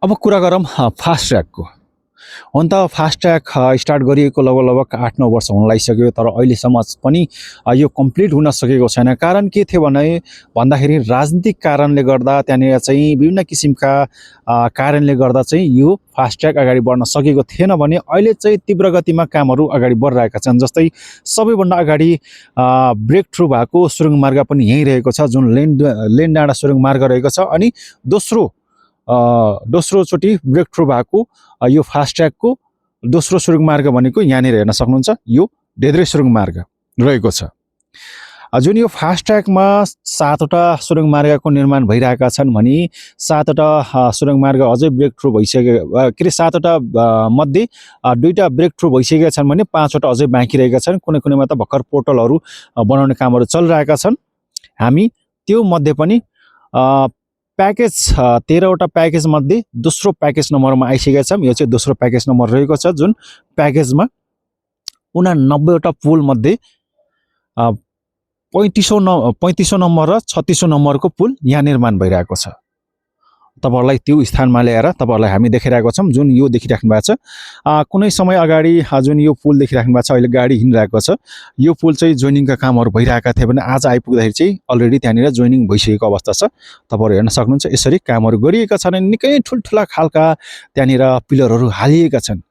अब कुरा गरौँ फास्ट ट्र्याकको। हुन त फास्ट ट्र्याक स्टार्ट गरिएको लगभग 8-9 वर्ष हुन लागिसक्यो, तर अहिलेसम्म पनि यो कम्प्लिट हुन सकेको छैन। कारण के थियो भन्दाखेरि राजनीतिक कारणले गर्दा त्यहाँनिर चाहिँ विभिन्न किसिमका कारणले गर्दा चाहिँ यो फास्ट ट्र्याक अगाडि बढ्न सकेको थिएन भने अहिले चाहिँ तीव्र गतिमा कामहरू अगाडि बढिरहेका छन्। जस्तै सबैभन्दा अगाडि ब्रेक थ्रु भएको सुरुङ मार्ग पनि यहीँ रहेको छ, जुन लेन डाँडा सुरुङ मार्ग रहेको छ। अनि दोस्रोचोटि ब्रेक थ्रु भएको यो फास्ट ट्र्याकको दोस्रो सुरुङ मार्ग भनेको यहाँनिर हेर्न सक्नुहुन्छ, यो धेद्रे सुरुङ मार्ग रहेको छ। जुन यो फास्ट ट्र्याकमा 7वटा सुरुङ मार्गको निर्माण भइरहेका छन् भने 7वटा सुरुङ मार्ग अझै ब्रेक थ्रु भइसके के अरे 7वटा मध्ये 2टा ब्रेक थ्रु भइसकेका छन् भने 5वटा अझै बाँकी रहेका छन्। कुनै कुनैमा त भर्खर पोर्टलहरू बनाउने कामहरू चलिरहेका छन्। हामी त्यो मध्ये पनि प्याकेज 13वटा प्याकेज मध्ये दोस्रो प्याकेज नम्बरमा आइसकेका छौँ। यो चाहिँ दोस्रो प्याकेज नम्बर रहेको छ, जुन प्याकेजमा 89वटा पुल मध्ये 35औं नम्बर र 36औं नम्बरको पुल यहाँ निर्माण भइरहेको छ। तपाईहरुलाई त्यो स्थानमा ल्याएर तपाईहरुलाई हामी देखाइरहेको छौं। जुन यो देखिराख्नु भएको छ, कुनै समय अगाडि जुन यो पुल देखिराख्नु भएको छ, अहिले गाडी हिँडिरहेको छ, यो पुल चाहिँ जोइनिङका कामहरू भइरहेका थिए भने आज आइपुग्दाखेरि चाहिँ अलरेडी त्यहाँनिर जोइनिङ भइसकेको अवस्था छ। तपाईहरु हेर्न सक्नुहुन्छ, यसरी कामहरू गरिएका छन्। निकै ठुलठुला खालका त्यहाँनिर पिलरहरू हालिएका छन्।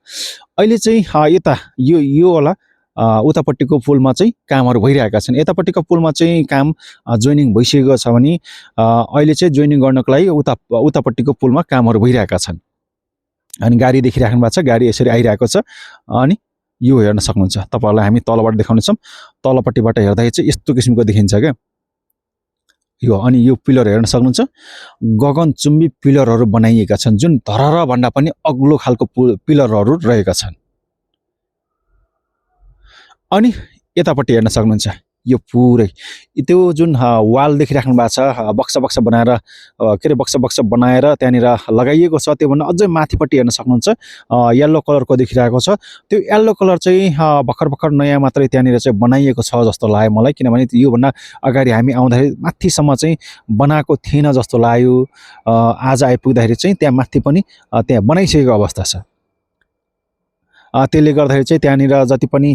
अहिले चाहिँ यता यो होला उतापट्टिको पुलमा चाहिँ कामहरू भइरहेका छन्। यतापट्टिको पुलमा चाहिँ काम जोइनिङ भइसकेको छ भने अहिले चाहिँ जोइनिङ गर्नको लागि उतापट्टिको पुलमा कामहरू भइरहेका छन्। अनि गाडी देखिराख्नु भएको छ, गाडी यसरी आइरहेको छ। अनि यो हेर्न सक्नुहुन्छ, तपाईहरुलाई हामी तलबाट देखाउनेछौँ। तलपट्टिबाट हेर्दाखेरि चाहिँ यस्तो किसिमको देखिन्छ क्या यो। अनि यो पिलर हेर्न सक्नुहुन्छ, गगनचुम्बी पिलरहरू बनाइएका छन्, जुन धरहर भन्दा पनि अग्लो खालको पिलरहरू रहेका छन्। अनि यतापट्टि हेर्न सक्नुहुन्छ, यो पुरै त्यो जुन वाल देखिराख्नु भएको छ, बक्सा बनाएर के अरे बक्सा बनाएर त्यहाँनिर लगाइएको छ। त्योभन्दा अझै माथिपट्टि हेर्न सक्नुहुन्छ, येल्लो कलरको देखिरहेको छ। त्यो येल्लो कलर चाहिँ भर्खर नयाँ मात्रै त्यहाँनिर चाहिँ बनाइएको छ जस्तो लाग्यो मलाई, किनभने योभन्दा अगाडि हामी आउँदाखेरि माथिसम्म चाहिँ बनाएको थिएन जस्तो लाग्यो। आज आइपुग्दाखेरि चाहिँ त्यहाँ माथि पनि त्यहाँ बनाइसकेको अवस्था छ। त्यसले गर्दाखेरि चाहिँ त्यहाँनिर जति पनि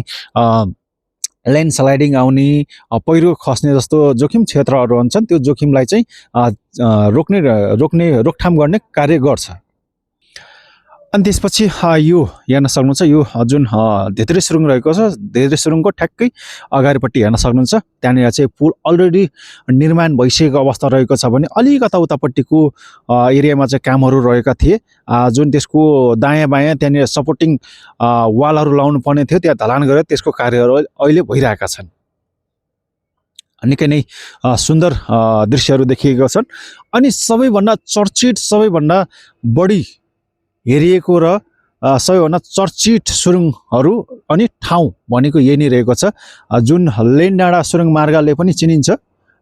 ल्यान्डस्लाइडिङ आउने, पहिरो खस्ने जस्तो जोखिम क्षेत्रहरू हुन्छन्, त्यो जोखिमलाई चाहिँ रोकथाम गर्ने कार्य गर्छ। अनि त्यसपछि यो हेर्न सक्नुहुन्छ, यो जुन धेद्रे सुरुङ रहेको छ, धेद्रे सुरुङको ठ्याक्कै अगाडिपट्टि हेर्न सक्नुहुन्छ, त्यहाँनिर चाहिँ पुल अलरेडी निर्माण भइसकेको अवस्था रहेको छ भने अलिकता उतापट्टिको एरियामा चाहिँ कामहरू रहेका थिए। जुन त्यसको दायाँ बायाँ त्यहाँनिर सपोर्टिङ वालहरू लाउनु पर्ने थियो, त्यहाँ ढलान गरेर त्यसको कार्यहरू अहिले भइरहेका छन्। निकै नै सुन्दर दृश्यहरू देखिएका छन्। अनि सबैभन्दा चर्चित, सबैभन्दा बढी हेरिएको र सबैभन्दा चर्चित सुरुङहरू अनि ठाउँ भनेको यही नै रहेको छ, जुन लेन डाँडा सुरुङ मार्गले पनि चिनिन्छ।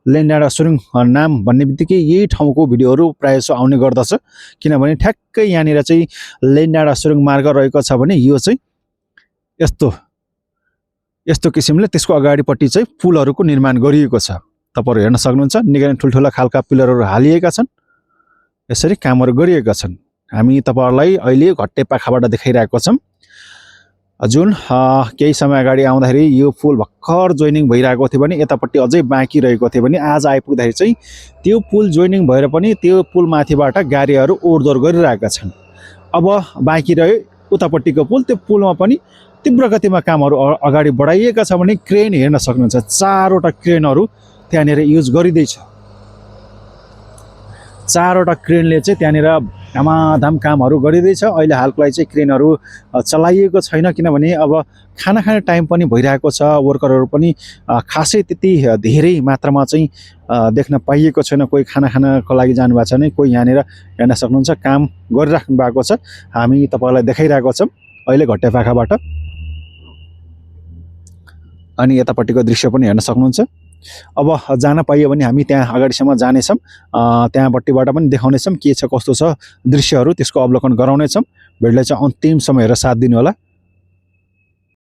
लेन डाँडा सुरुङ नाम भन्ने बित्तिकै यही ठाउँको भिडियोहरू प्रायः आउने गर्दछ, किनभने ठ्याक्कै यहाँनिर चाहिँ लेन डाँडा सुरुङ मार्ग रहेको छ भने यो चाहिँ यस्तो किसिमले त्यसको अगाडिपट्टि चाहिँ पुलहरूको निर्माण गरिएको छ। तपाईहरु हेर्न सक्नुहुन्छ, निकै ठुलठुला खालका पिलरहरू हालिएका छन्, यसरी कामहरू गरिएका छन्। हामी तपाईहरुलाई अहिले घट्टेपाखाबाट देखाइरहेको छौं। जुन केही समय अगाडि आउँदाखेरि यो पुल भर्खर जोइनिङ भइरहेको थियो भने यतापट्टि अझै बाँकी रहेको थियो भने आज आइपुग्दाखेरि चाहिँ त्यो पुल जोइनिङ भएर पनि त्यो पुल माथिबाट गाडीहरू ओहोरदोहोर गरिरहेका छन्। अब बाँकी रह्यो उतापट्टिको पुल, त्यो पुलमा पनि तीव्र गतिमा कामहरू अगाडि बढाइएका छ भने क्रेन हेर्न सक्नुहुन्छ, 4वटा क्रेनहरू त्यहाँनिर युज गरिँदैछ। 4वटा क्रेनले चाहिँ त्यहाँनिर धमाधम कामहरू गरिँदैछ। अहिले हालको चाहिँ क्रेनहरू चलाइएको छैन, किनभने अब खाना खाने टाइम पनि भइरहेको छ। वर्करहरू पनि खासै त्यति धेरै मात्रामा चाहिँ देख्न पाइएको छैन। कोही खाना खानको लागि जानुभएको छ भने कोही यहाँनिर हेर्न सक्नुहुन्छ काम गरिराख्नु भएको छ। हामी तपाईहरुलाई देखाइरहेको छौं अहिले घट्टेपाखाबाट। अनि यतापट्टिको दृश्य पनि हेर्न सक्नुहुन्छ। अब जान पाइयो भने हामी त्यहाँ अगाडिसम्म जानेछौँ, त्यहाँपट्टिबाट पनि देखाउनेछौँ के छ कस्तो छ दृश्यहरू, त्यसको अवलोकन गराउनेछौँ। भिडियोलाई चाहिँ अन्तिमसम्म हेरेर साथ दिनु होला।